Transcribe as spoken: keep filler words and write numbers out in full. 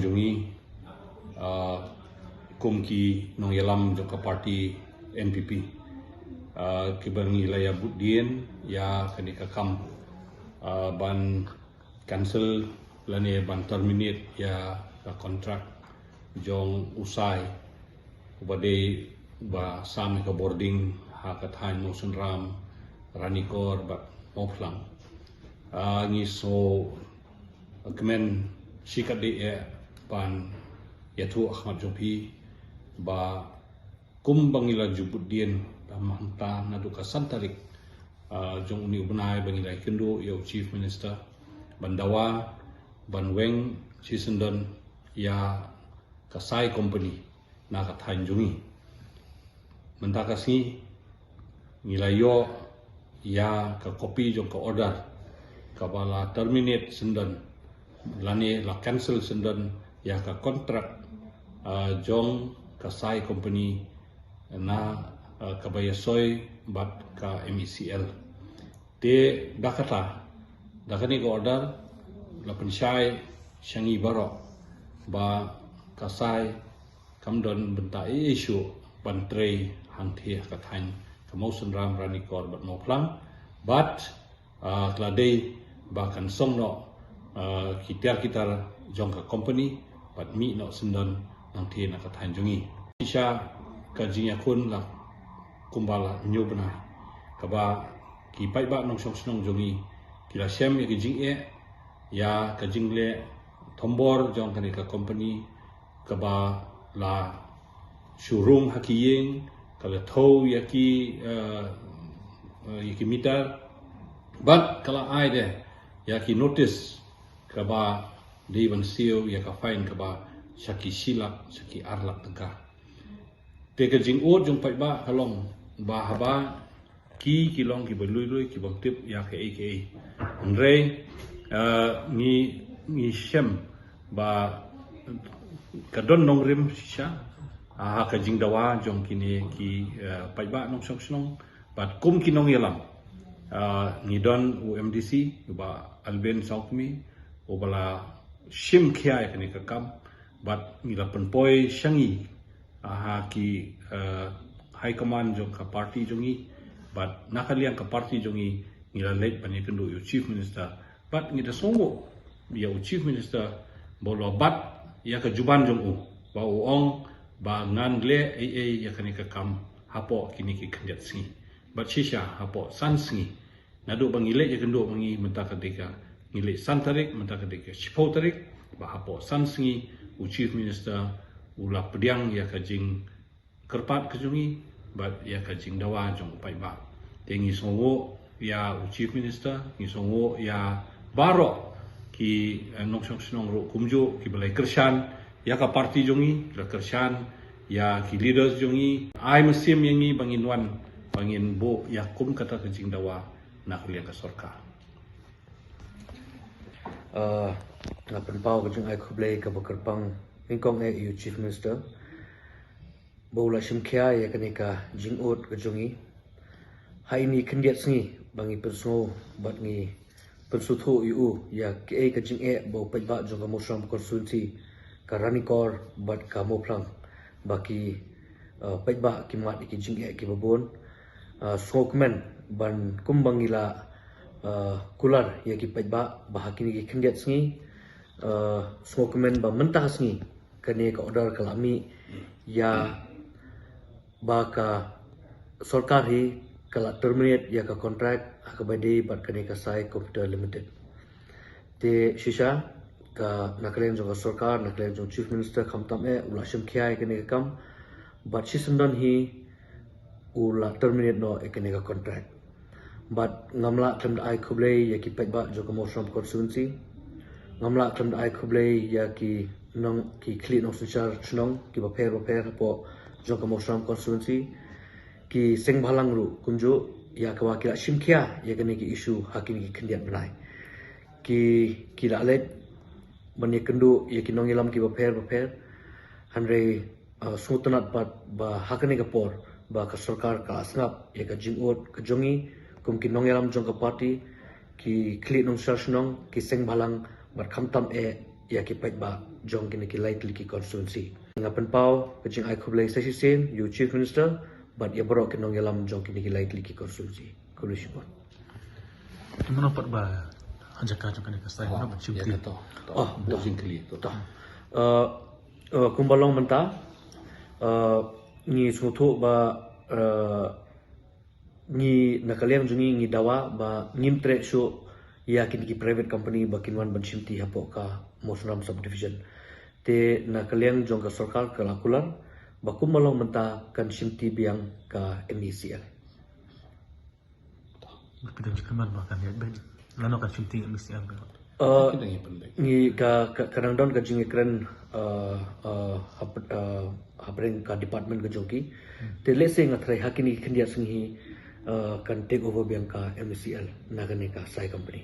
jong ngi, ah, kum ki nongïalam jong ka party N P P, ah, kiba ngi la ïa bud dien ïa kane ka kam, ah, ban cancel lane ban terminate ïa ka contract jong u Sai uba dei ba sam ïa ka bording ha ka thaiñ Mawsynram, Ranikor bad Mawphlang. Ah, ngi sngewkmen shikatdei eh ban ïathuh ha khmat jong phi ba kum ba ngi la ju bud dien da mynta naduh ka san tarik, ah, jong une u bnai ba ngi la ïakynduh ïa u Chief Minister ban dawa ban weng shisyndon ïa ka Sai Company na ka thaiñ jong ngi. Mynta ka sngi ngi la ïoh ïa ka copy jong ka order kaba la terminate syndon lane la cancel syndon ïa ka contract, ah, jong ka Sai Company na, ah, kaba ïasoi bad ka M E C L. Te da kata, da kane ka order la pynshai sha ngi baroh ba ka Sai kam don bynta ei ei shuh ban trei hangthie ha ka thaiñ ka Mawsynram, Ranikor bad Mawphlang. Bad, ah, ka la dei ba kan song noh, ah, ki tiar ki tar jong ka company bad mih noh syndon hangthie na ka thaiñ jong ngi. Shisha ka jingïakhun la kumba la hynñiew bnai kaba ki paidbah nongshong shnong jong ngi ki la shem ïa ka jingeh ïa ka jingleh thombor jong kane ka company kaba la shu rung ha ki ïing, ka la thew ïa ki, eh, eh, ïa ki meter bad ka la ai de ïa ki notice kaba dei ban siew ïa ka fine kaba sha ki shi lak sha ki ar lak tyngka. Te ka jingud jong paidbah ka long ba haba ki ki long kiba lui lui ki bym tip ïa kaei kaei. Hynrei, eh, ngi, ngi shem ba ka don nongrim shisha, ah, ha ka jingdawa jong kine ki, eh, paidbah nongshong shnong bad kum ki nongïalam. Ah, ngi don u M D C u Bah Alvin Sawkmie uba la shim khia ïa kane ka kam bad ngi la pynpoi sha ngi, ah, ha ki, eh, high command jong ka party jong ngi bad na ka liang ka party jong ngi ngi la leit ban ïakynduh ïa u Chief Minister bad ngi da sngewnguh ïa u Chief Minister ba u la bat ïa ka juban jong u ba u ong ba ngan leh ei ei ïa kane ka kam hapoh kine ki khyndiat sngi bad shisha hapoh san sngi. Naduh ba ngi leit ïakynduh ma ngi mynta ka dei ka, ngi leit san tarik, mynta ka dei ka shiphew tarik, ba hapoh san sngi u Chief Minister u la pdiang ïa ka jingkyrpad ka jong ngi bad ïa ka jingdawa jong u paidbah. Te ngi sngewnguh ïa u Chief Minister, ngi sngewnguh ïa baroh ki, eh, nongshong shnong ruh kumjuh kiba la kyrshan ïa ka party jong ngi, la kyrshan ïa ki leaders jong ngi, ai mynsiem ïa ngi ba ngin wan ba ngin buh ïa kum kata ka jingdawa na ka liang ka sorkar. Ah, nga pynpaw ka jingai khublei kaba kyrpang nyngkong eh ïa u Chief Minister ba u la shim khia ïa kane ka jingud ka jong ngi ha ine i khyndiat sngi ba ngi pynsngew bad ngi pynsngewthuh ïa u ïa kaei ka jingeh ba u paidbah jong ka Mawshynrang constituency, ka Ranikor bad ka Mawphlang, ba ki, uh, paidbah ki mad ïa ki jingeh kiba bun. Uh, sngewkmen ban kumba ngi la, uh, kular ïa ki paidbah ba ha kine ki khyndiat sngi, uh, sngewkmen ba mynta ka sngi kane ka order ka la mih ïa ba ka sorkar hi ka la terminate ïa ka contract ha kaba dei bad kane ka Sai Computer Limited. Te shisha ka na ka liang jong ka sorkar, na ka liang jong Chief Minister khamtam eh u la shim khia ïa kane ka kam bad shisyndon hi u la terminate noh ïa kane ka contract. Bad ngam lah khlem da ai khublei ïa ki paidbah jong ka Mawshynrang constituency. Ngam lah khlem da ai khublei ïa ki nong, ki khlieh nongsynshar shnong kiba pher ba pher hapoh jong ka Mawshynrang constituency. Ki seng bhalang ruh kumjuh ïa kaba ki la shim khia ïa kane ki issue ha kine ki khyndiat bnai. Ki, ki la leit ban ïakynduh ïa ki nongïalam kiba pher ba pher. Hynrei, uh, sngewtynnat pat ba ha kane ka por ba ka sorkar ka la sngap ïa ka jingud ka jong ngi kum ki nongïalam jong ka party, ki khlieh nongsynshar shnong, ki seng bhalang bad khamtam eh ïa ki paidbah jong kine ki lai tylli ki constituency. Nga pynpaw ka jingai khublei sa shisien ïa u Chief Minister bad ïa baroh ki nongïalam jong kine ki lai tylli ki constituency. Khublei shibun. Mano pat ba ha jaka jong kane ka sai mano ban shim ti. To. To. Bok jingkylli to. Uh, uh, kumba long mynta, uh, ngi sngewthuh ba, uh, ngi na ka liang jong ngi ngi dawa ba ngim treh shuh ïa kine ki private company ba kin wan ban shim ti hapoh ka Mawsynram subdivision. Te na ka liang jong ka sorkar ka la kular ba kumba long mynta kan shim ti biang ka M E C L. Ki dang jingkyrmen ba kan ïa bad lano kan shim ti M E C L ka. Uh, Kita ngi pendek. Ngi ka ka ka dang don ka jingïakren, uh, uh, hap- uh, hapdeng ka department ka jong ki. Te lehse nga tharai ha kine ki khyndiat sngi, uh, kan take over biang ka M E C L na kane ka sai company.